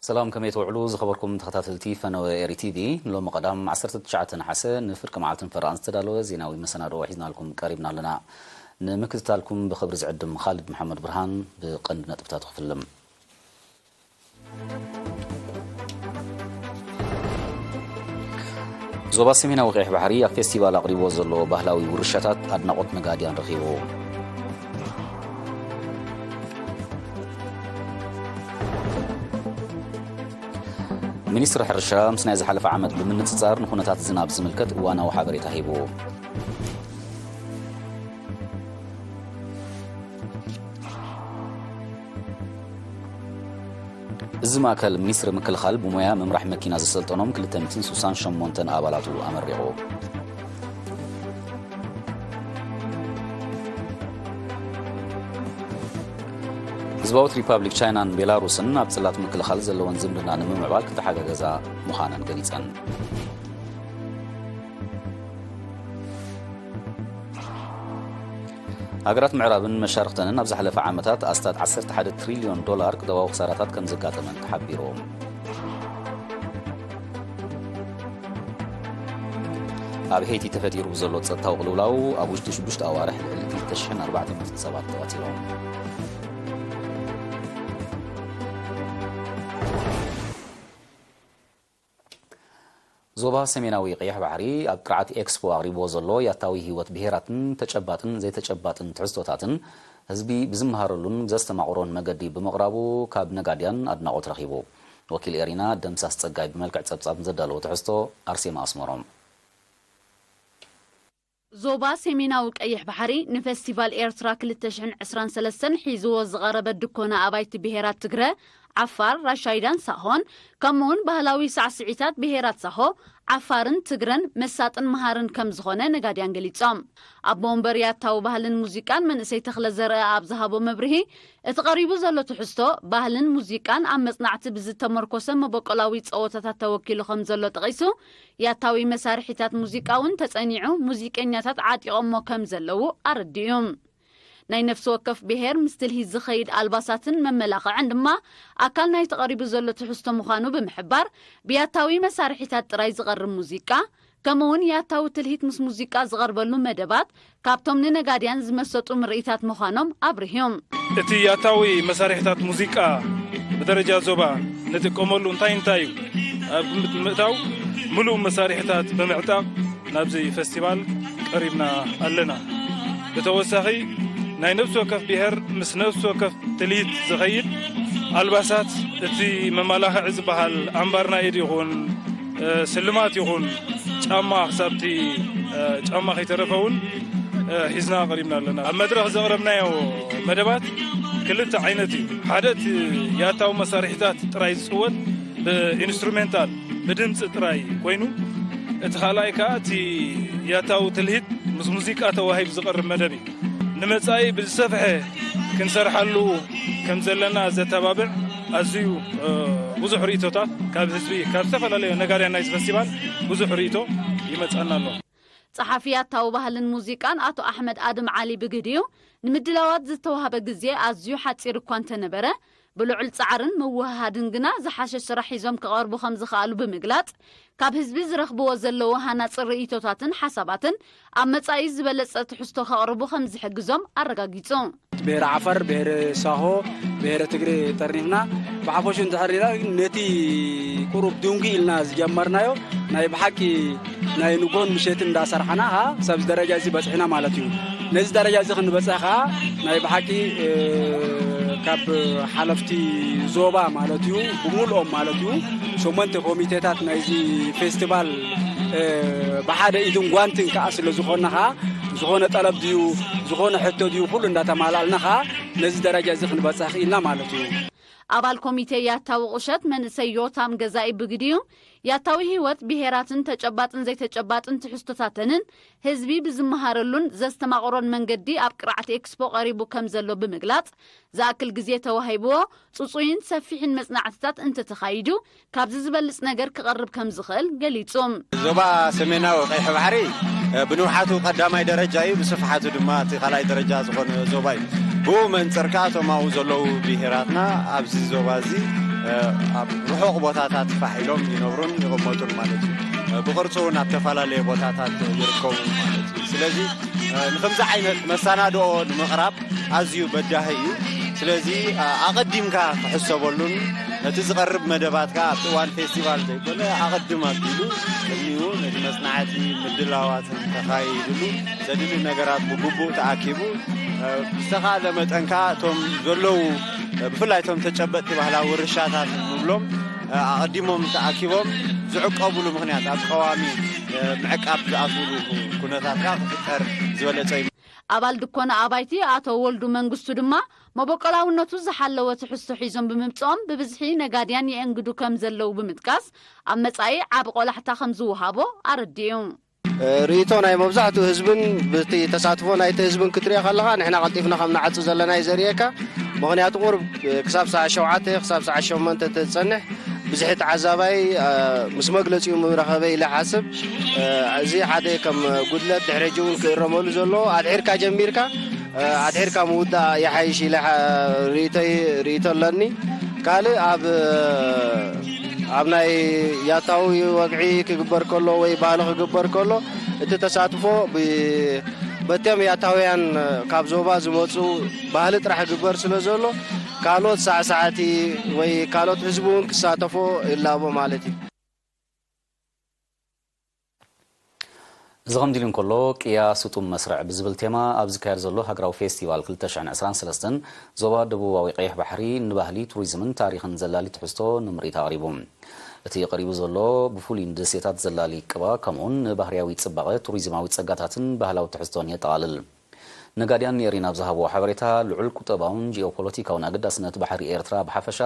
ሰላም፣ ከመይ ትውዕሉ ዝኸበርኩም ተኸታተልቲ ፈነወ ኤሪ ቲቪ? ንሎሚ ቀዳም ዓሰርተ ትሽዓተ ነሓሰ ንፍርቂ መዓልትን ፈረቓን ዝተዳለወ ዜናዊ መሰናድኦ ሒዝናልኩም ቀሪብና ኣለና። ንምክትታልኩም ብኽብሪ ዝዕድም ኻልድ መሓመድ ብርሃን። ብቐንዲ ነጥብታቱ ክፍልም። ዞባ ሰሜናዊ ቀይሕ ባሕሪ ኣብ ፌስቲቫል ኣቕሪብዎ ዘሎ ባህላዊ ውርሻታት ኣድናቖት ነጋድያን ረኺቡ። ሚኒስትሪ ሕርሻ ምስ ናይ ዝሓለፈ ዓመት ብምንጽጻር ንኹነታት ዝናብ ዝምልከት እዋናዊ ሓበሬታ ሂቡ። እዚ ማእከል ሚኒስትሪ ምክልኻል ብሞያ ምምራሕ መኪና ዘሰልጠኖም ክልተ ሚእትን ስሳን ሸሞንተን ኣባላቱ ኣመሪቑ። ህዝባዊት ሪፓብሊክ ቻይናን ቤላሩስን ኣብ ጽላት ምክልኻል ዘለወን ዝምድና ንምምዕባል ክተሓጋገዛ ምዃነን ገሊጸን። ሃገራት ምዕራብን መሻርኽተንን ኣብ ዝሓለፈ ዓመታት ኣስታት ዓሰርተ ሓደ ትሪልዮን ዶላር ቁጠባዊ ክሳራታት ከም ዘጋጠመን ተሓቢሩ። ኣብ ሄይቲ ተፈጢሩ ብዘሎ ጸጥታዊ ቅልውላው ኣብ ውሽጢ ሽዱሽተ ኣዋርሕ ልዕሊ ክልተ ሽሕን ኣርባዕተ ሚእትን ሰባት ተቐቲሎም። ዞባ ሰሜናዊ ቀይሕ ባሕሪ ኣብ ቅርዓት ኤክስፖ ኣቕሪብዎ ዘሎ ያታዊ ህይወት ብሄራትን ተጨባጥን ዘይተጨባጥን ትሕዝቶታትን ህዝቢ ብዝመሃረሉን ብዘስተማቕሮን መገዲ ብምቕራቡ ካብ ነጋድያን ኣድናቖት ረኺቡ። ወኪል ኤሪና ደምሳስ ጸጋይ ብመልክዕ ጸብጻብ ዘዳለዎ ትሕዝቶ ኣርሴማ ኣስመሮም። ዞባ ሰሜናዊ ቀይሕ ባሕሪ ንፈስቲቫል ኤርትራ ክልተ ሽሕን ዕስራን ሰለስተን ሒዝዎ ዝቐረበ ድኮና ኣባይቲ ብሄራት ትግረ፣ ዓፋር፣ ራሻይዳን ሳሆን፣ ከምኡውን ባህላዊ ሳዕስዒታት ብሄራት ሳሆ፣ ዓፋርን ትግረን መሳጥን መሃርን ከም ዝኾነ ነጋድያን ገሊጾም። ኣቦ ወንበር ያታዊ ባህልን ሙዚቃን መንእሰይ ተኽለ ዘርአ ኣብ ዝሃቦ መብርሂ፣ እቲ ቀሪቡ ዘሎ ትሕዝቶ ባህልን ሙዚቃን ኣብ መጽናዕቲ ብዝተመርኮሰ መበቆላዊ ጸወታታት ተወኪሉ ከም ዘሎ ጠቒሱ፣ ያታዊ መሳርሒታት ሙዚቃ እውን ተጸኒዑ፣ ሙዚቀኛታት ዓጢቖሞ ከም ዘለዉ ኣረዲኡ። ናይ ነፍሲ ወከፍ ብሄር ምስ ትልሂት ዝኸይድ ኣልባሳትን መመላኽዕን ድማ ኣካል ናይቲ ቀሪቡ ዘሎ ትሕዝቶ ምዃኑ ብምሕባር፣ ብያታዊ መሳርሒታት ጥራይ ዝቐርብ ሙዚቃ፣ ከምኡውን ያታዊ ትልሂት ምስ ሙዚቃ ዝቐርበሉ መደባት ካብቶም ንነጋድያን ዝመሰጡ ምርኢታት ምዃኖም ኣብርህዮም። እቲ ያታዊ መሳርሒታት ሙዚቃ ብደረጃ ዞባ ንጥቀመሉ እንታይ እንታይ እዩ ኣብ ግምት ብምእታው፣ ምሉእ መሳርሒታት ብምዕጣቕ ናብዚ ፈስቲቫል ቀሪብና ኣለና። ብተወሳኺ፣ ናይ ነፍሲ ወከፍ ብሄር ምስ ነፍሲ ወከፍ ትልሂት ዝኸይድ ኣልባሳት፣ እቲ መመላኽዒ ዝበሃል ኣምባር ናይ ኢድ ይኹን፣ እ፣ ስልማት ይኹን፣ ጫማ፣ ክሳብቲ፣ እ፣ ጫማ ከይተረፈ እውን፣ እ፣ ሒዝና ቀሪብና ኣለና። ኣብ መድረኽ ዘቕረብናዮ መደባት ክልተ ዓይነት እዩ። ሓደ፣ እቲ ያታዊ መሳርሒታት ጥራይ ዝጽወት፣ ብኢንስትሩሜንታል፣ ብድምጺ ጥራይ ኮይኑ፣ እቲ ካልኣይ ከኣ እቲ ያታዊ ትልሂት ምስ ሙዚቃ ተዋሂቡ ዝቐርብ መደብ እዩ። ንመጻኢ ብዝሰፍሐ ክንሰርሓሉ ከም ዘለና ዘተባብዕ፣ ኣዝዩ፣ እ፣ ብዙሕ ርእይቶታት ካብ ህዝቢ፣ ካብ ዝተፈላለዩ ነጋድያን ናይዚ ፈስቲቫል ብዙሕ ርእይቶ ይመጽኣና ኣሎ። ጸሓፊ ያታዊ ባህልን ሙዚቃን ኣቶ ኣሕመድ ኣድም ዓሊ ብግዲኡ፣ ንምድላዋት ዝተዋህበ ግዜ ኣዝዩ ሓጺር እኳ እንተነበረ፣ ብልዑል ጻዕርን ምውህሃድን ግና ዝሓሸ ስራሕ ሒዞም ክቐርቡ ከም ዝኸኣሉ ብምግላጽ፣ ካብ ህዝቢ ዝረኽብዎ ዘለዉ ሃናጺ ርእይቶታትን ሓሳባትን ኣብ መጻኢ ዝበለጸ ትሕዝቶ ከቕርቡ ከም ዝሕግዞም ኣረጋጊጹ። ብሄረ ዓፋር፣ ብሄረ ሳሆ፣ ብሄረ ትግሬ ጠርኒፍና ብሓፈሹ እንድሕር ሪኢና ግን ነቲ ቁሩብ ድንጉ ኢልና ዝጀመርናዮ ናይ ብሓቂ ናይ ንጎን ምሸትን እንዳሰርሓና ኸዓ ክሳብ እዚ ደረጃ እዚ በጺሕና ማለት እዩ። ነዚ ደረጃ እዚ ክንበጽሕ ኸዓ ናይ ብሓቂ፣ እ፣ ካብ ሓለፍቲ ዞባ ማለት እዩ፣ ብምልኦም ማለት እዩ፣ ሸሞንተ ኮሚቴታት ናይዚ ፌስቲቫል፣ እ፣ ብሓደ ኢድን ጓንትን ከኣ ስለ ዝኾንና ኸዓ ዝኾነ ጠለብ ድዩ፣ ዝኾነ ሕቶ ድዩ፣ ኩሉ እንዳተማላእልና ኸዓ ነዚ ደረጃ እዚ ክንበጽሕ ክኢልና ማለት እዩ። ኣባል ኮሚቴ ያታዊ ቁሸት መንእሰይ ዮታም ገዛኢ ብግዲኡ፣ ያታዊ ህይወት ብሄራትን ተጨባጥን ዘይተጨባጥን ትሕዝቶታተንን ህዝቢ ብዝመሃረሉን ዘስተማቕሮን መንገዲ ኣብ ቅርዓት ኤክስፖ ቀሪቡ ከም ዘሎ ብምግላጽ፣ ዝኣክል ግዜ ተዋሂብዎ ጽጹይን ሰፊሕን መጽናዕትታት እንተተኻይዱ፣ ካብዚ ዝበልጽ ነገር ክቐርብ ከም ዝኽእል ገሊጹ። ዞባ ሰሜናዊ ቀይሕ ባሕሪ፣ እ፣ ብንውሓቱ ቀዳማይ ደረጃ እዩ፣ ብስፍሓቱ ድማ እቲ ካልኣይ ደረጃ ዝኾነ ዞባ እዩ። ብኡ መንጽር ከኣ እቶም ኣብኡ ዘለዉ ብሄራትና ኣብዚ ዞባ እዚ ኣብ ርሑቕ ቦታታት ፋሕ ኢሎም ይነብሩን ይቕመጡን ማለት እዩ። ብቕርፂ እውን ኣብ ተፈላለየ ቦታታት ይርከቡ ማለት እዩ። ስለዚ ንከምዚ ዓይነት መሰናድኦ ንምቕራብ ኣዝዩ በዳሂ እዩ። ስለዚ ኣቐዲምካ ክሕሰበሉን ነቲ ዝቐርብ መደባት ከዓ ኣብቲ እዋን ፌስቲቫል ዘይኮነ ኣቐድም ኣቢሉ ቅድሚኡ ነቲ መፅናዕቲ ምድላዋትን ተኻይድሉ ዘድሊ ነገራት ብግቡእ ተኣኪቡ ብዝተኻለ መጠን ከዓ እቶም ዘለዉ ብፍላይ እቶም ተጨበጥቲ ባህላዊ ውርሻታት ንብሎም ኣቐዲሞም ተኣኪቦም ዝዕቀቡሉ ምኽንያት ኣብ ቀዋሚ ምዕቃብ ዝኣትውሉ ኩነታት ከዓ ክፍጠር ዝበለፀ እዩ። ኣባል ድኮነ ኣባይቲ ኣቶ ወልዱ መንግስቱ ድማ መበቆላውነቱ ዝሓለወ ትሕዝቶ ሒዞም ብምምፅኦም ብብዝሒ ነጋድያን የእንግዱ ከም ዘለዉ ብምጥቃስ ኣብ መፃኢ ዓቢ ቆላሕታ ከም ዝወሃቦ ኣረዲኡ። ርእይቶ ናይ መብዛሕትኡ ህዝብን ብቲ ተሳትፎ ናይቲ ህዝብን ክትሪኦ ከለኻ ንሕና ቀልጢፍና ከም ንዓጹ ዘለና እዩ ዘርእየካ። ምኽንያቱ ቁሩብ ክሳብ ሰዓት ሸውዓተ ክሳብ ሰዓት ሸሞንተ ተዝጸንሕ ብዝሒ ተዓዛባይ ምስ መግለጺኡ ምረኸበ ኢለ ሓስብ። እዚ ሓደ ከም ጉድለት ድሕሪ ሕጂ እውን ክእረመሉ ዘለዎ ኣድሒርካ ጀሚርካ ኣድሒርካ ምውዳእ ይሓይሽ ኢለ ርእይቶ ኣለኒ። ካልእ ኣብ ኣብ ናይ ያታዊ ወግዒ ክግበር ከሎ ወይ ባህሊ ክግበር ከሎ እቲ ተሳትፎ በቲም ያታውያን ካብ ዞባ ዝመፁ ባህሊ ጥራሕ ክግበር ስለ ዘሎ ካልኦት ሳዕሳዕቲ ወይ ካልኦት ህዝቢ እውን ክሳተፎ ይላቦ ማለት እዩ። እዚ ከምዚ ኢሉ እንከሎ ቅያ ስጡም መስርዕ ብዝብል ቴማ ኣብ ዝካየድ ዘሎ ሃገራዊ ፌስቲቫል ክልተ ሽሕን ዕስራን ሰለስተን ዞባ ደቡባዊ ቀይሕ ባሕሪ ንባህሊ፣ ቱሪዝምን ታሪኽን ዘላሊ ትሕዝቶ ንምርኢት ኣቕሪቡ። እቲ ቀሪቡ ዘሎ ብፍሉይ ንደሴታት ዘላሊ ቅባ ከምኡውን ንባህርያዊ ጽባቐ፣ ቱሪዝማዊ ጸጋታትን ባህላዊ ትሕዝቶን የጠቓልል። ነጋድያን ኒኤሪን ኣብ ዝሃብዎ ሓበሬታ፣ ልዑል ቁጠባውን ጂኦፖለቲካውን ኣገዳስነት ባሕሪ ኤርትራ ብሓፈሻ፣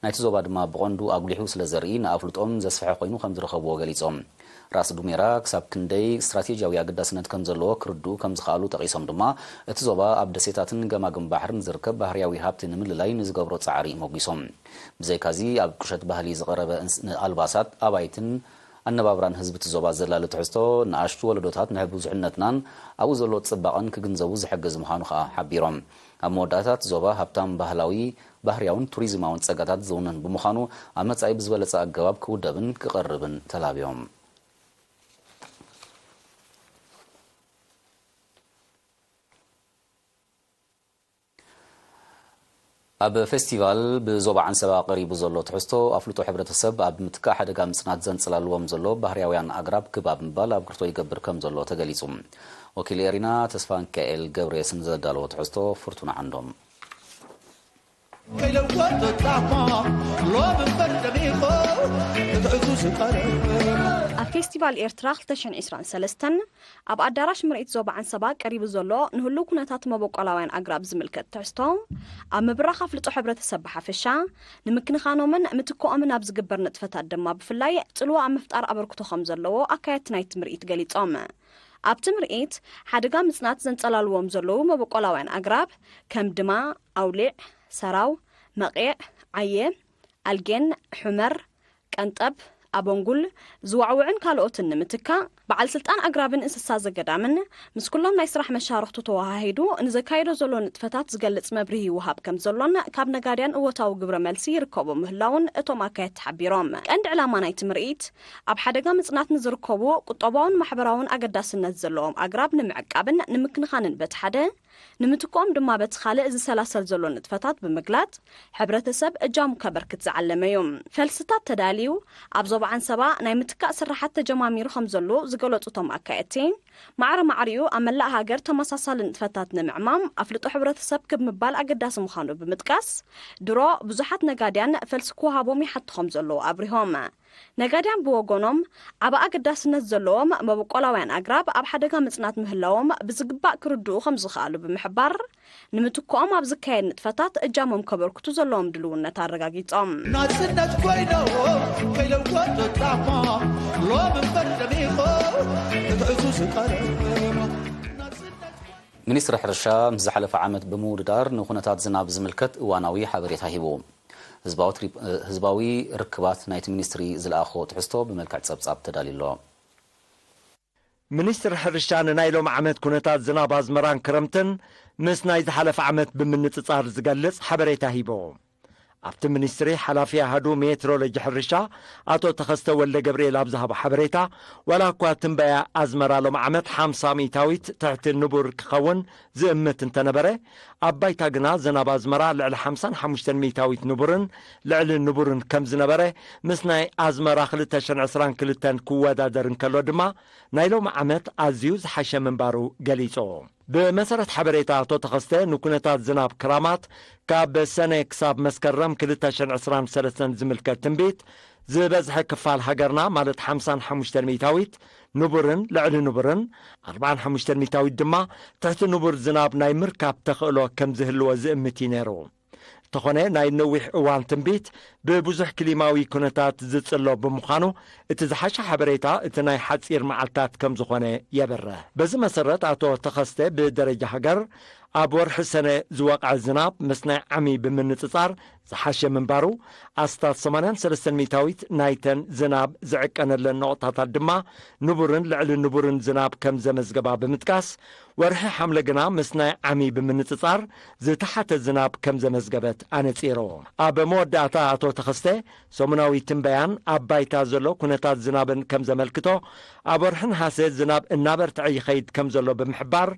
ናይቲ ዞባ ድማ ብቐንዱ ኣጉሊሑ ስለ ዘርኢ፣ ንኣፍልጦም ዘስፍሐ ኮይኑ ከም ዝረኸብዎ ገሊጾም። ራስ ዱሜራ ክሳብ ክንደይ ስትራቴጂያዊ ኣገዳስነት ከም ዘለዎ ክርድኡ ከም ዝኸኣሉ ጠቒሶም ድማ፣ እቲ ዞባ ኣብ ደሴታትን ገማግም ባሕርን ዝርከብ ባህርያዊ ሃብቲ ንምልላይ ንዝገብሮ ጻዕሪ ሞጒሶም። ብዘይካዚ፣ ኣብ ቁሸት ባህሊ ዝቐረበ ኣልባሳት፣ ኣባይትን ኣነባብራን ህዝቢ እቲ ዞባ ዘላሊ ትሕዝቶ፣ ንኣሽቱ ወለዶታት ንብዙሕነትናን ኣብኡ ዘሎ ጽባቐን ክግንዘቡ ዝሕግዝ ምዃኑ ከኣ ሓቢሮም። ኣብ መወዳእታ፣ እቲ ዞባ ሃብታም ባህላዊ፣ ባህርያውን ቱሪዝማውን ጸጋታት ዝውንን ብምዃኑ፣ ኣብ መጻኢ ብዝበለጸ ኣገባብ ክውደብን ክቐርብን ተላብዮም። ኣብ ፌስቲቫል ብዞባ ዓንሰባ ቀሪቡ ዘሎ ትሕዝቶ ኣፍልጦ ሕብረተሰብ ኣብ ምትካእ ሓደጋ ምጽናት ዘንጸላልዎም ዘሎ ባህርያውያን ኣግራብ ክብ ኣብ ምባል ኣብክርቶ ይገብር ከም ዘሎ ተገሊጹ። ወኪል ኤሪና ተስፋ ሚካኤል ገብረየስን ዘዳለዎ ትሕዝቶ ፍርቱና ዓንዶም። ኣብ ፌስቲቫል ኤርትራ ክልተ ሽሕን ዕስራን ሰለስተን ኣብ ኣዳራሽ ምርኢት ዞባ ዓንሰባ ቀሪቡ ዘሎ ንህሉው ኩነታት መበቆላውያን ኣግራብ ዝምልከት ትሕዝቶ፣ ኣብ ምብራኽ ኣፍልጦ ሕብረተሰብ ብሓፈሻ፣ ንምክንኻኖምን ምትክኦምን ኣብ ዝግበር ንጥፈታት ድማ ብፍላይ ጽልዋ ኣብ ምፍጣር ኣበርክቶ ከም ዘለዎ ኣካየድቲ ናይቲ ምርኢት ገሊጾም። ኣብቲ ምርኢት፣ ሓደጋ ምጽናት ዘንጸላልዎም ዘለዉ መበቆላውያን ኣግራብ ከም ድማ፣ ኣውሊዕ፣ ሰራው፣ መቒዕ፣ ዓየ፣ ኣልጌን፣ ሑመር፣ ቀንጠብ፣ ኣበንጉል፣ ዝዋዕውዕን ካልኦትን ንምትካእ፣ በዓል ስልጣን ኣግራብን እንስሳ ዘገዳምን ምስ ኩሎም ናይ ስራሕ መሻርኽቱ ተወሃሂዱ ንዘካየዶ ዘሎ ንጥፈታት ዝገልጽ መብርሂ ይወሃብ ከም ዘሎን ካብ ነጋድያን እወታዊ ግብረ መልሲ ይርከቦ ምህላውን እቶም ኣካየድቲ ሓቢሮም። ቀንዲ ዕላማ ናይቲ ምርኢት፣ ኣብ ሓደጋ ምጽናት ንዝርከቡ ቁጠባውን ማሕበራውን ኣገዳስነት ዘለዎም ኣግራብ ንምዕቃብን ንምክንኻንን በቲ ሓደ፣ ንምትክኦም ድማ በቲ ካልእ ዝሰላሰል ዘሎ ንጥፈታት ብምግላጽ፣ ሕብረተሰብ እጃሙ ከበርክት ዝዓለመ እዩ። ፈልስታት ተዳልዩ፣ ኣብ ዞባ ዓንሰባ ናይ ምትካእ ስርሓት ተጀማሚሩ ከም ዘሎ ዝገለጹ እቶም ኣካየድቲ፣ ማዕረ ማዕሪኡ ኣብ መላእ ሃገር ተመሳሳሊ ንጥፈታት ንምዕማም ኣፍልጦ ሕብረተሰብ ክብ ምባል ኣገዳሲ ምዃኑ ብምጥቃስ፣ ድሮ ብዙሓት ነጋድያን ፈልሲ ክወሃቦም ይሓቱ ከም ዘለዉ ኣብሪሆም። ነጋድያን ብወገኖም፣ ዓቢ ኣገዳስነት ዘለዎም መበቆላውያን ኣግራብ ኣብ ሓደጋ ምጽናት ምህላዎም ብዝግባእ ክርድኡ ከም ዝኸኣሉ ብምሕባር፣ ንምትክኦም ኣብ ዝካየድ ንጥፈታት እጃሞም ከበርክቱ ዘለዎም ድልውነት ኣረጋጊጾም። ናጽነት ኮይኖ ከይለወጡ ጣሞ ሎም እምበር ደሚኾ ክትዕዙ ዝቀረብ ሚኒስትሪ ሕርሻ ምስ ዝሓለፈ ዓመት ብምውድዳር ንኩነታት ዝናብ ዝምልከት እዋናዊ ሓበሬታ ሂቡ። ህዝባዊ ርክባት ናይቲ ሚኒስትሪ ዝለኣኾ ትሕዝቶ ብመልክዕ ጸብጻብ ተዳልዩ ኣሎ። ሚኒስትሪ ሕርሻ ንናይ ሎም ዓመት ኩነታት ዝናብ ኣዝመራን ክረምትን ምስ ናይ ዝሓለፈ ዓመት ብምንጽጻር ዝገልጽ ሓበሬታ ሂቡ። ኣብቲ ሚኒስትሪ ሓላፊ ኣሃዱ ሜትሮሎጂ ሕርሻ ኣቶ ተኸስተ ወልደ ገብርኤል ኣብ ዝሃቦ ሓበሬታ፣ ዋላ እኳ ትንበያ ኣዝመራ ሎም ዓመት ሓምሳ ሚእታዊት ትሕቲ ንቡር ክኸውን ዝእምት እንተነበረ፣ ኣብ ባይታ ግና ዝናብ ኣዝመራ ልዕሊ ሓምሳን ሓሙሽተን ሚእታዊት ንቡርን ልዕሊ ንቡርን ከም ዝነበረ ምስ ናይ ኣዝመራ ክልተ ሽሕን ዕስራን ክልተን ክወዳደር እንከሎ ድማ ናይ ሎሚ ዓመት ኣዝዩ ዝሓሸ ምንባሩ ገሊጹ። ብመሰረት ሓበሬታ ኣቶ ተኸስተ፣ ንኩነታት ዝናብ ክራማት ካብ ሰነ ክሳብ መስከረም ክልተ ሽሕን ዕስራን ሰለስተን ዝምልከት ትንቢት፣ ዝበዝሐ ክፋል ሃገርና ማለት ሓምሳን ሓሙሽተን ሚእታዊት ንቡርን ልዕሊ ንቡርን፣ ኣርባዓን ሓሙሽተን ሚእታዊት ድማ ትሕቲ ንቡር ዝናብ ናይ ምርካብ ተኽእሎ ከም ዝህልዎ ዝእምት እዩ ነይሩ። እንተኾነ፣ ናይ ነዊሕ እዋን ትንቢት ብብዙሕ ክሊማዊ ኩነታት ዝጽሎ ብምዃኑ፣ እቲ ዝሓሸ ሓበሬታ እቲ ናይ ሓጺር መዓልታት ከም ዝኾነ የብርህ። በዚ መሰረት፣ ኣቶ ተኸስተ፣ ብደረጃ ሃገር ኣብ ወርሒ ሰነ ዝወቕዐ ዝናብ ምስ ናይ ዓሚ ብምንጽጻር ዝሓሸ ምንባሩ፣ ኣስታት ሰማንያን ሰለስተን ሚእታዊት ናይተን ዝናብ ዝዕቀነለን ነቑጣታት ድማ ንቡርን ልዕሊ ንቡርን ዝናብ ከም ዘመዝገባ ብምጥቃስ፣ ወርሒ ሓምለ ግና ምስ ናይ ዓሚ ብምንጽጻር ዝተሓተ ዝናብ ከም ዘመዝገበት ኣነጺሩ። ኣብ መወዳእታ ኣቶ ተኸስተ፣ ሰሙናዊ ትንበያን ኣብ ባይታ ዘሎ ኩነታት ዝናብን ከም ዘመልክቶ፣ ኣብ ወርሒ ነሓሰ ዝናብ እናበርትዐ ይኸይድ ከም ዘሎ ብምሕባር፣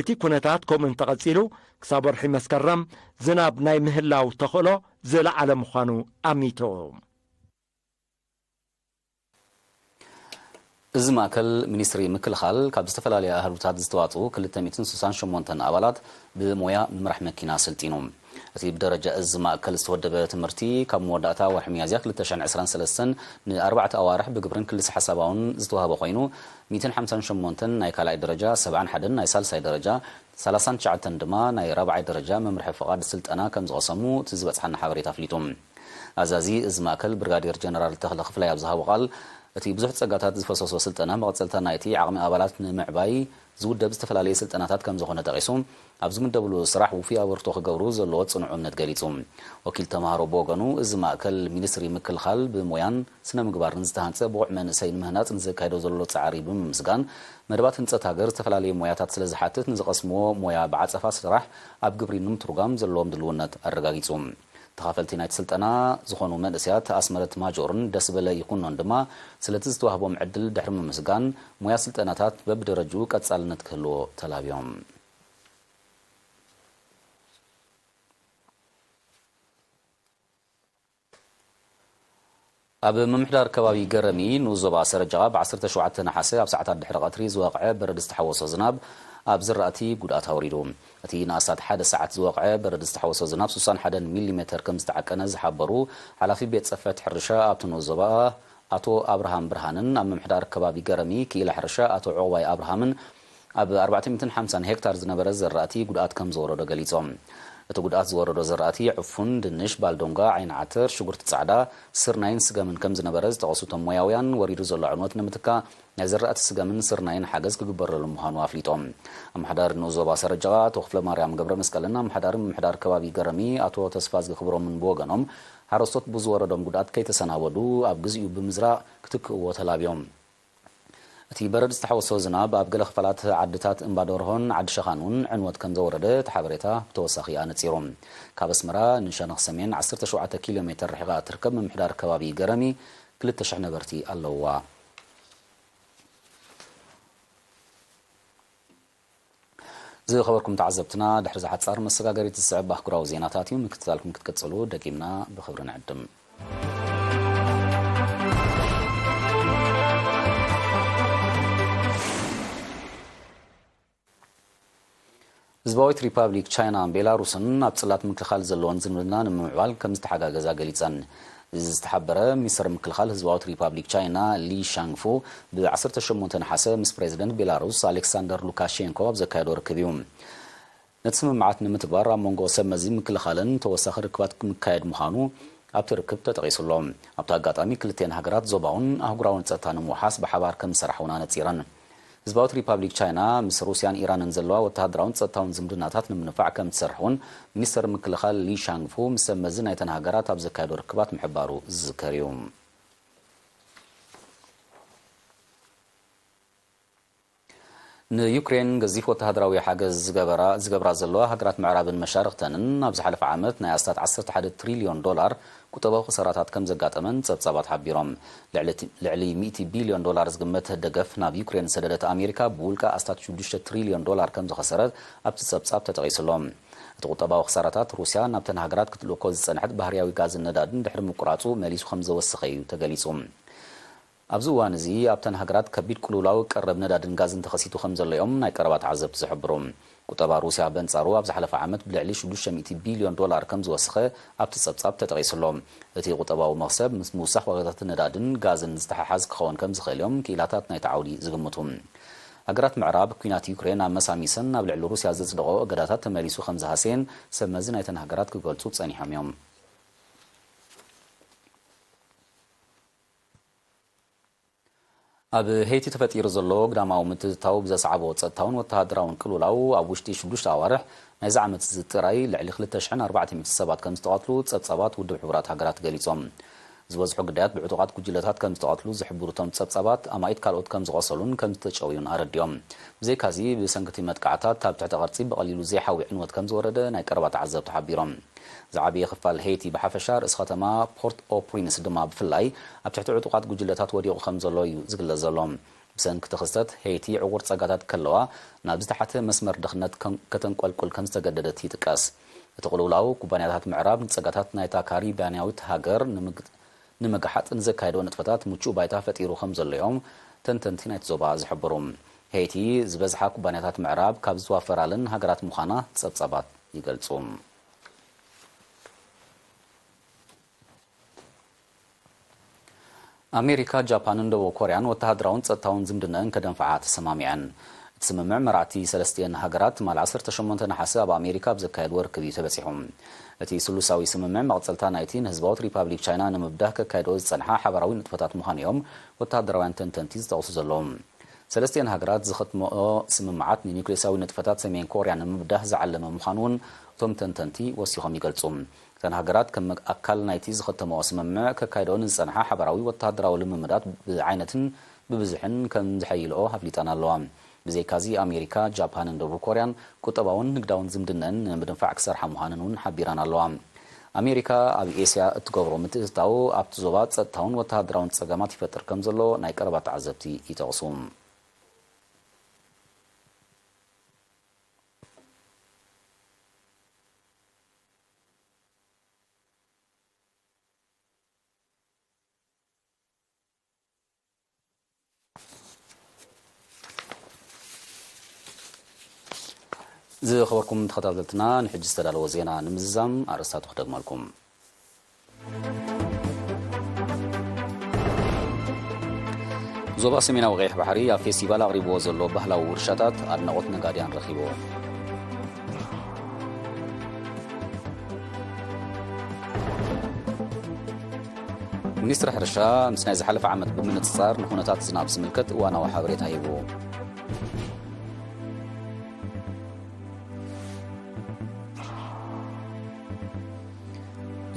እቲ ኩነታት ከምኡ እንተቐጺሉ፣ ክሳብ ወርሒ መስከረም ዝናብ ናይ ምህላው ተኽእሎ ዝለዓለ ምዃኑ ኣሚቱ። እዚ ማእከል ሚኒስትሪ ምክልኻል ካብ ዝተፈላለዩ ኣህዱታት ዝተዋጽኡ ክልተ ሚእትን ስሳን ሸሞንተን ኣባላት ብሞያ ምምራሕ መኪና ኣሰልጢኑ። እቲ ብደረጃ እዚ ማእከል ዝተወደበ ትምህርቲ፣ ካብ መወዳእታ ወርሒ ሚያዝያ ክልተ ሽሕን ዕስራን ሰለስተን ንኣርባዕተ ኣዋርሕ ብግብርን ክልሰ ሓሳባውን ዝተዋህበ ኮይኑ፣ ሚእትን ሓምሳን ሸሞንተን ናይ ካልኣይ ደረጃ፣ ሰብዓን ሓደን ናይ ሳልሳይ ደረጃ፣ ሰላሳን ትሽዓተን ድማ ናይ ራብዓይ ደረጃ መምርሒ ፍቓድ ስልጠና ከም ዝቐሰሙ እቲ ዝበጽሓና ሓበሬታ ኣፍሊጡ። ኣዛዚ እዚ ማእከል ብርጋዴር ጀነራል ተኽለ ክፍላይ ኣብ ዝሃቦ ቃል፣ እቲ ብዙሕ ጸጋታት ዝፈሰሶ ስልጠና መቐጸልታ ናይቲ ዓቕሚ ኣባላት ንምዕባይ ዝውደብ ዝተፈላለየ ስልጠናታት ከም ዝኾነ ጠቒሱ፣ ኣብ ዝምደብሉ ስራሕ ውፉይ ኣበርክቶ ክገብሩ ዘለዎ ጽኑዕ እምነት ገሊጹ። ወኪል ተምሃሮ ብወገኑ፣ እዚ ማእከል ሚኒስትሪ ምክልኻል ብሞያን ስነ ምግባርን ዝተሃንጸ ብቑዕ መንእሰይ ንምህናጽ ንዘካየዶ ዘሎ ጻዕሪ ብምምስጋን፣ መደባት ህንጸት ሃገር ዝተፈላለየ ሞያታት ስለ ዝሓትት፣ ንዝቐስምዎ ሞያ ብዓጸፋ ስራሕ ኣብ ግብሪ ንምትርጓም ዘለዎም ድልውነት ኣረጋጊጹ። ተኻፈልቲ ናይቲ ስልጠና ዝኾኑ መንእሰያት ኣስመረት ማጆርን ደስበለ ይኩኖን ድማ፣ ስለቲ ዝተዋህቦም ዕድል ድሕሪ ምምስጋን፣ ሞያ ስልጠናታት በብደረጅኡ ቀጻልነት ክህልዎ ተላብዮም። ኣብ ምምሕዳር ከባቢ ገረሚ ንኡስ ዞባ ሰረጀቓ ብ ዓሰርተ ሸውዓተ ነሓሰ ኣብ ሰዓታት ድሕሪ ቀትሪ ዝወቕዐ በረድ ዝተሓወሶ ዝናብ ኣብ ዝራእቲ ጉድኣት ኣውሪዱ። እቲ ንኣስታት ሓደ ሰዓት ዝወቕዐ በረድ ዝተሓወሶ ዝናብ ስሳን ሓደን ሚሊ ሜተር ከም ዝተዓቀነ ዝሓበሩ ሓላፊ ቤት ጽሕፈት ሕርሻ ኣብቲ ንኡስ ዞባ ኣቶ ኣብርሃም ብርሃንን ኣብ ምምሕዳር ከባቢ ገረሚ ክኢላ ሕርሻ ኣቶ ዑቕባይ ኣብርሃምን፣ ኣብ ኣርባዕተ ሚእትን ሓምሳን ሄክታር ዝነበረ ዘራእቲ ጉድኣት ከም ዝወረዶ ገሊጾም። እቲ ጉድኣት ዝወረዶ ዘራእቲ ዕፉን፣ ድንሽ፣ ባልዶንጋ፣ ዓይኒ ዓተር፣ ሽጉርቲ ጻዕዳ፣ ስርናይን ስገምን ከም ዝነበረ ዝጠቐሱ እቶም ሞያውያን፣ ወሪዱ ዘሎ ዕንወት ንምትካእ ናይ ዘራእቲ ስገምን ስርናይን ሓገዝ ክግበረሉ ምዃኑ ኣፍሊጦም። ኣመሓዳሪ ንኡስ ዞባ ሰረጀቓ ኣቶ ክፍለ ማርያም ገብረ መስቀልን ኣመሓዳሪ ምምሕዳር ከባቢ ገረሚ ኣቶ ተስፋዝጊ ክብሮምን ብወገኖም፣ ሓረስቶት ብዝወረዶም ጉድኣት ከይተሰናበዱ ኣብ ግዚኡ ብምዝራእ ክትክእዎ ተላብዮም። እቲ በረድ ዝተሓወሶ ዝናብ ኣብ ገለ ክፋላት ዓድታት እምባ ደርሆን ዓዲ ሸኻን እውን ዕንወት ከም ዘወረደ እቲ ሓበሬታ ብተወሳኺ ኣነጺሩ። ካብ ኣስመራ ንሸነኽ ሰሜን ዓሰርተ ሸውዓተ ኪሎ ሜተር ርሒቓ እትርከብ ምምሕዳር ከባቢ ገረሚ ክልተ ሽሕ ነበርቲ ኣለውዋ። ዝኸበርኩም ተዓዘብትና፣ ድሕሪ እዚ ሓጻር መሰጋገሪት ዝስዕብ ኣህጉራዊ ዜናታት እዩ። ምክትታልኩም ክትቅጽሉ ደጊምና ብኽብሪ ንዕድም። ህዝባዊት ሪፓብሊክ ቻይናን ቤላሩስን ኣብ ጽላት ምክልኻል ዘለወን ዝምድና ንምምዕባል ከም ዝተሓጋገዛ ገሊጸን። እዚ ዝተሓበረ፣ ሚኒስተር ምክልኻል ህዝባዊት ሪፓብሊክ ቻይና ሊ ሻንግፉ ብ ዓሰርተ ሸሞንተ ነሓሰ ምስ ፕሬዚደንት ቤላሩስ ኣሌክሳንደር ሉካሼንኮ ኣብ ዘካየዶ ርክብ እዩ። ነቲ ስምምዓት ንምትግባር ኣብ መንጎ ሰብ መዚ ምክልኻልን ተወሳኺ ርክባት ክምካየድ ምዃኑ ኣብቲ ርክብ ተጠቒሱ ኣሎ። ኣብቲ ኣጋጣሚ ክልቲኤን ሃገራት ዞባውን ኣህጉራውን ጸጥታ ንምውሓስ ብሓባር ከም ዝሰርሓ እውን ኣነጺረን። ህዝባዊት ሪፓብሊክ ቻይና ምስ ሩስያን ኢራንን ዘለዋ ወተሃደራውን ጸጥታውን ዝምድናታት ንምንፋዕ ከም ትሰርሕ እውን ሚኒስተር ምክልኻል ሊ ሻንግፉ ምስ ሰብ መዚ ናይተን ሃገራት ኣብ ዘካየዶ ርክባት ምሕባሩ ዝዝከር እዩ። ንዩክሬን ገዚፍ ወተሃደራዊ ሓገዝ ዝገበራ ዘለዋ ሃገራት ምዕራብን መሻርኽተንን፣ ኣብ ዝሓለፈ ዓመት ናይ ኣስታት ዓሰርተ ሓደ ትሪልዮን ዶላር ቁጠባዊ ክሳራታት ከም ዘጋጠመን ጸብጻባት ሓቢሮም። ልዕሊ ሚእቲ ቢልዮን ዶላር ዝግመት ደገፍ ናብ ዩክሬን ዝሰደደት ኣሜሪካ፣ ብውልቃ ኣስታት ሽዱሽተ ትሪልዮን ዶላር ከም ዝኸሰረት ኣብቲ ጸብጻብ ተጠቒሱ ኣሎ። እቲ ቁጠባዊ ክሳራታት፣ ሩስያ ናብተን ሃገራት ክትልእኮ ዝጸንሐት ባህርያዊ ጋዝን ነዳድን ድሕሪ ምቁራጹ መሊሱ ከም ዘወሰኸ እዩ ተገሊጹ። ኣብዚ እዋን እዚ ኣብተን ሃገራት ከቢድ ቅልውላው ቀረብ ነዳድን ጋዝን ተኸሲቱ ከም ዘሎ እዮም ናይ ቀረባ ተዓዘብቲ ዝሕብሩ። ቁጠባ ሩስያ በንጻሩ ኣብ ዝሓለፈ ዓመት ብልዕሊ ሽዱሽተ ሚእቲ ቢልዮን ዶላር ከም ዝወሰኸ ኣብቲ ጸብጻብ ተጠቒሱ ኣሎ። እቲ ቁጠባዊ መኽሰብ ምስ ምውሳኽ ዋጋታት ነዳድን ጋዝን ዝተሓሓዝ ክኸውን ከም ዝኽእል እዮም ክኢላታት ናይቲ ዓውዲ ዝግምቱ። ሃገራት ምዕራብ፣ ኲናት ዩክሬን ኣመሳሚሰን ናብ ልዕሊ ሩስያ ዘጽደቖ እገዳታት ተመሊሱ ከም ዝሃሰየን ሰብ መዚ ናይተን ሃገራት ክገልጹ ጸኒሖም እዮም። ኣብ ሄይቲ ተፈጢሩ ዘሎ ግዳማዊ ምትእትታው ብዘስዓቦ ጸጥታውን ወተሃደራውን ቅልውላው፣ ኣብ ውሽጢ ሽዱሽተ ኣዋርሕ ናይዚ ዓመት እዚ ጥራይ ልዕሊ ክልተ ሽሕን ኣርባዕተ ሚእትን ሰባት ከም ዝተቐትሉ ጸብጻባት ውድብ ሕቡራት ሃገራት ገሊጾም። ዝበዝሑ ግዳያት ብዕጡቓት ጉጅለታት ከም ዝተቐትሉ ዝሕብሩ እቶም ጸብጻባት፣ ኣማኢት ካልኦት ከም ዝቖሰሉን ከም ዝተጨውዩን ኣረዲኦም። ብዘይካዚ፣ ብሰንኪ እቲ መጥቃዕታት ኣብ ትሕቲ ቅርጺ ብቐሊሉ ዘይሓዊ ዕንወት ከም ዝወረደ ናይ ቀረባ ተዓዘብቲ ሓቢሮም። ዝዓበየ ክፋል ሄይቲ ብሓፈሻ፣ ርእሲ ከተማ ፖርት ኦ ፕሪንስ ድማ ብፍላይ፣ ኣብ ትሕቲ ዕጡቓት ጉጅለታት ወዲቑ ከም ዘሎ እዩ ዝግለጽ ዘሎ። ብሰንኪ እቲ ክስተት፣ ሄይቲ ዕቑር ጸጋታት ከለዋ፣ ናብ ዝተሓተ መስመር ድኽነት ከም፣ ከተንቆልቁል ከም ዝተገደደት ይጥቀስ። እቲ ቅልውላው፣ ኩባንያታት ምዕራብ ንጸጋታት ናይታ ካሪብያናዊት ሃገር ንምግ-፣ ንምግሓጥ ንዘካየዶ ንጥፈታት ምቹእ ባይታ ፈጢሩ ከም ዘሎ እዮም ተንተንቲ ናይቲ ዞባ ዝሕብሩ። ሄይቲ፣ ዝበዝሓ ኩባንያታት ምዕራብ ካብ ዝዋፈራለን ሃገራት ምዃና ጸብጻባት ይገልጹ። ኣሜሪካ፣ ጃፓንን ደቡብ ኮርያን ወተሃደራውን ጸጥታውን ዝምድነአን ከደንፍዓ ተሰማሚዐን። እቲ ስምምዕ መራሕቲ ሰለስቲአን ሃገራት ትማሊ ዓሰርተ ሸሞንተ ነሓሰ ኣብ ኣሜሪካ ኣብ ዘካየድዎ ርክብ እዩ ተበጺሑ። እቲ ስሉሳዊ ስምምዕ መቕጸልታ ናይቲ ንህዝባዊት ሪፓብሊክ ቻይና ንምብዳህ ከካይዶ ዝጸንሓ ሓባራዊ ንጥፈታት ምዃኑ እዮም ወተሃደራውያን ተንተንቲ ዝጠቕሱ ዘለዉ። ሰለስቲአን ሃገራት ዝኸትምኦ ስምምዓት ንኒውክሌሳዊ ንጥፈታት ሰሜን ኮርያ ንምብዳህ ዝዓለመ ምዃኑ እውን እቶም ተንተንቲ ወሲኾም ይገልጹ። እተን ሃገራት ከም ኣካል ናይቲ ዝኸተምኦ ስምምዕ ከካይዶ ንዝጸንሓ ሓባራዊ ወተሃደራዊ ልምምዳት ብዓይነትን ብብዝሕን ከም ዝሐይልኦ ኣፍሊጠን ኣለዋ። ብዘይካዚ ኣሜሪካ፣ ጃፓንን ደቡብ ኮርያን ቁጠባውን ንግዳውን ዝምድነን ንምድንፋዕ ክሰርሓ ምዃነን እውን ሓቢረን ኣለዋ። ኣሜሪካ ኣብ ኤስያ እትገብሮ ምትእትታው ኣብቲ ዞባ ጸጥታውን ወተሃደራውን ጸገማት ይፈጥር ከም ዘሎ ናይ ቀረባ ተዓዘብቲ ይጠቕሱ። ዝኸበርኩም ተኸታተልትና፣ ንሕጂ ዝተዳለወ ዜና ንምዝዛም ኣርእስታቱ ክደግመልኩም። ዞባ ሰሜናዊ ቀይሕ ባሕሪ ኣብ ፌስቲቫል ኣቕሪብዎ ዘሎ ባህላዊ ውርሻታት ኣድናቖት ነጋድያን ረኺቡ። ሚኒስትሪ ሕርሻ ምስ ናይ ዝሓለፈ ዓመት ብምንጽጻር ንኹነታት ዝናብ ዝምልከት እዋናዊ ሓበሬታ ሂቡ።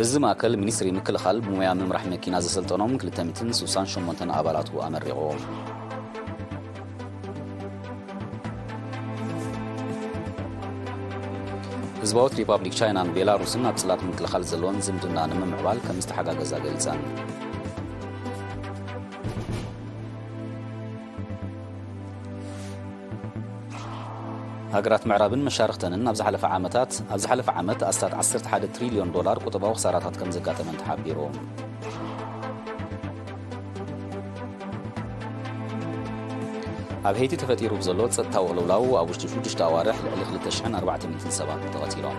እዚ ማእከል፣ ሚኒስትሪ ምክልኻል ብሞያ ምምራሕ መኪና ዘሰልጠኖም ክልተ ሚእትን ስሳን ሸሞንተን ኣባላቱ ኣመሪቑ። ህዝባዊት ሪፓብሊክ ቻይናን ቤላሩስን ኣብ ጽላት ምክልኻል ዘለወን ዝምድና ንምምዕባል ከም ዝተሓጋገዛ ገሊጸን። ሃገራት ምዕራብን መሻርኽተንን ኣብ ዝሓለፈ ዓመታት፣ ኣብ ዝሓለፈ ዓመት ኣስታት ዓሰርተ ሓደ ትሪልዮን ዶላር ቁጠባዊ ክሳራታት ከም ዘጋጠመን ተሓቢሩ። ኣብ ሄይቲ ተፈጢሩ ብዘሎ ጸጥታዊ ቅልውላው፣ ኣብ ውሽጢ ሽዱሽተ ኣዋርሕ ልዕሊ ክልተ ሽሕን ኣርባዕተ ሚእትን ሰባት ተቐቲሎም።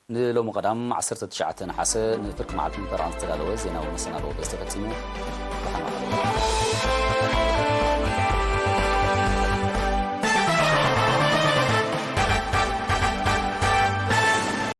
ንሎሚ ቀዳም ዓሰርተ ትሽዓተ ነሓሰ ንፍርቂ መዓልትን ፈረቓን ዝተዳለወ ዜናዊ መሰናድኦ በዚ ተፈጺሙ። ደሓን ዋሉ።